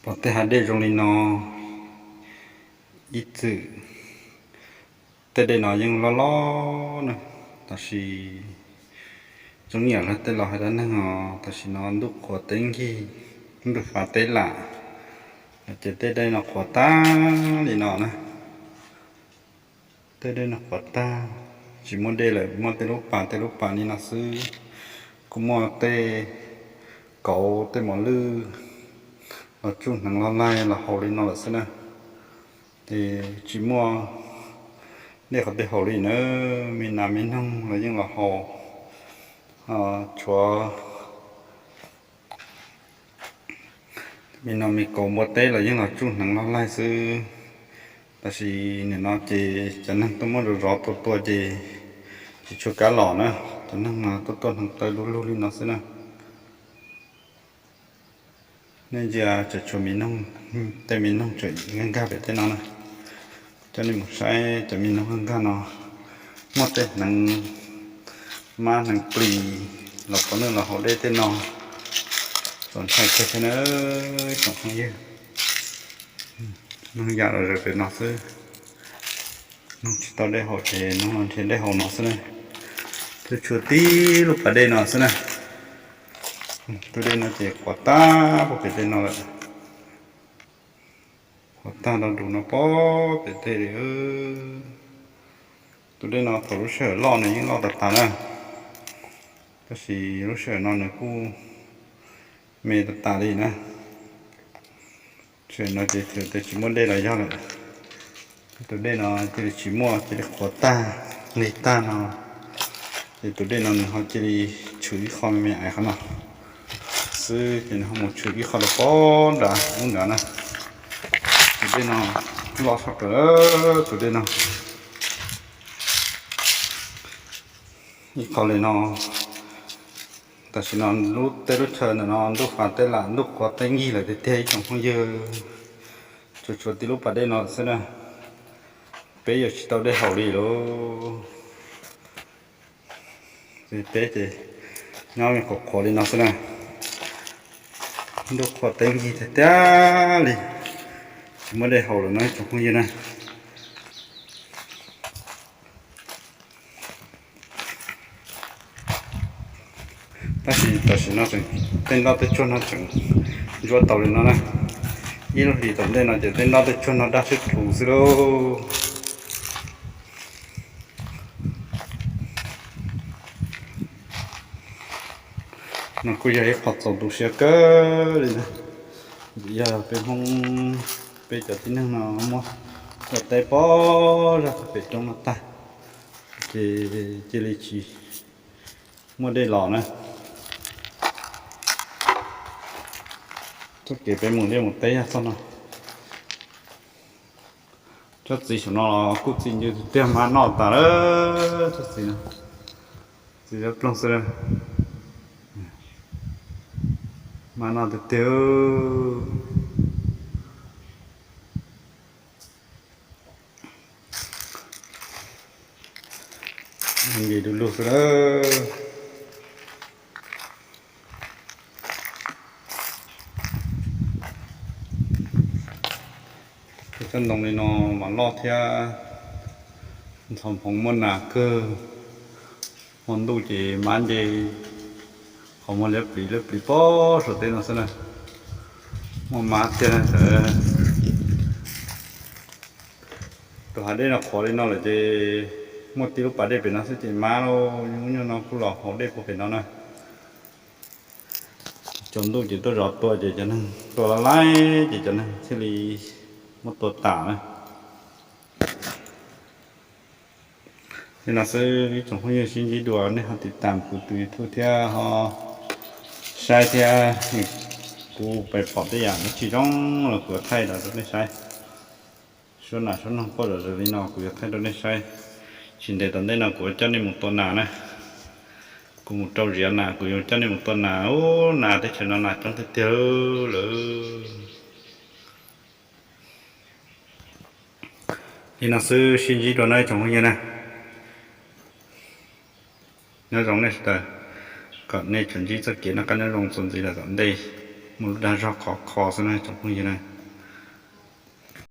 Pom tej hav dej zoo li no, ib txwm tej dej no yeej loj loj na, tab sis zoo ib yam li tej laus hais dab neeg os, tam sim no ntuj qhuav teb nkig, ntuj fav teb lam, ces tej dej no qhuav tag li no na. Tej dej no qhuav tag, tsis muaj dej lawm, muaj tej lub pas tej lub pas li no xwb. Kuj muaj tej kauv tej mos lwj los tsuj hneev los laig los haus li no lawm xwb na. Ces tsis muaj dej qhov twg haus li na, me nas me noog los yeej los haus, tshuav me nas me kauv npua teb los yeej los tsuj hneev los laig xwb. Tab sis nim no ces cov neeg tuaj muab zov zov tua tua ces tsis tshua kam los na, cov neeg no tuaj tua hneev taw du lug li no xwb na. Nej ntsia tseem tshuav me noog, tej me noog tseem nkag nkag pem tej no na. Coj nej mus saib cov me noog nkag nkag no, muaj tej hneev mab hneev plis los pov nws los haus dej tej no, txaus ntshai kawg thiab na tsoom phooj ywg. Noog yam los zawm pem no xwb, noog tsis tau dej haus ces noog los nrhiav dej haus no xwb na. Twb tshuav tib lub pas dej no xwb na. Tus dej no ces qhuav tag puag pem tej no lawm, qhuav tag rau ntu no puag pem tej li. Tus dej no thaum lub sij hawm loj nws yeej loj tas tas na, tab sis lub sij hawm no nws kuj me tas tas li na. Sij hawm no ces thaum twg tsis muaj dej los yog lawm, tus dej no cia li tsis muaj, cia li qhuav tag, nqig tag no, ces tus dej no nws ho cia li tshwm ib qho me me aiv qhov no xwb, ces nws ho mus tshwm ib qho rau puag nrad ub nrad na. Tus dej no loj tshaj plaws, tus dej no ib qho li no. Tam sim no lub teb lub chaw ntawm no ntuj fav teb lam, ntuj qhuav teb nkig lawm tiag tiag ib tsoom phooj ywg. Tsuas tshuav tib lub pas dej no xwb na, peb yuav tsis tau dej haus li lauj. Peb ces nyob me qhuav qhuav li no xwb na, ntuj qhuav teb nkig tiag tiag li, tsis muaj dej haus lawm no ib tsoom phooj ywg na. Tab sis tam sim no tseem tej nroj tej tsuag no tseem ntsuab tau li no na. Ib lub hlis tom ntej no ces tej nroj tej tsuag no daj siab plhu xwb lauj. No kuj yog ib qho txaus tu siab kawg li na. Yog peb Hmoob, peb cov tib neeg no muab ua teb pog zaj pem roob no tag, ces cia li tsis muaj dej los na. Txoj kev peb mus liaj mus teb yog txoj no. Tsob txiv saum no los kuj txi ncw tiag, mab noj tas lawm tsob txiv no. Txiv zaub ploog xwb, mab noj tiag tiag. Nce du lug xwb lawm. Cov tsob ntoo li no mas loj thiab, ntxhov phoov muaj nas kawg. Hmo ntuj ces mab nce qhov muag liab plis liab plis pog saum teb no xwb na. Muaj mab tiag na. Tus hav dej no qhuav li no lawm ces muaj tib lub pas dej pem no xwb ces mab lauj, nyuj no kuj los haus dej puag pem no na. Tsaus ntuj ces tuaj zov tua ces cov neeg tua laj laib ces cov neeg thiaj li muab tua tas na. Li no xwb ib tsoom phooj ywg, sib ntsib dua nej ho tiv tam kuv tus YouTube thiab ho saib thiab, kuv pais pom tej yam dab tsi zoo los kuv yuav thaij rau nej saib. Suab nas suab noog quaj zom zaws li no kuv yuav thaij rau nej saib. Tsis ntev tom ntej no kuv yuav coj nej mus tua nas na. Kuv mus rau ziav nas, kuv yuav coj nej mus tua nas. Ub, nas teb chaws no nas coob tiag tiag lawm. Li no xwb, sib ntsib dua na ib tsoom phooj ywg na. Nyob zoo nej sawv daws, kom nej tsuas ntsib txoj kev noj qab nyob zoo txuas ntxiv lawm tom ntej. Mus lub dag zog khov kho xwb na tsoom phooj ywg na.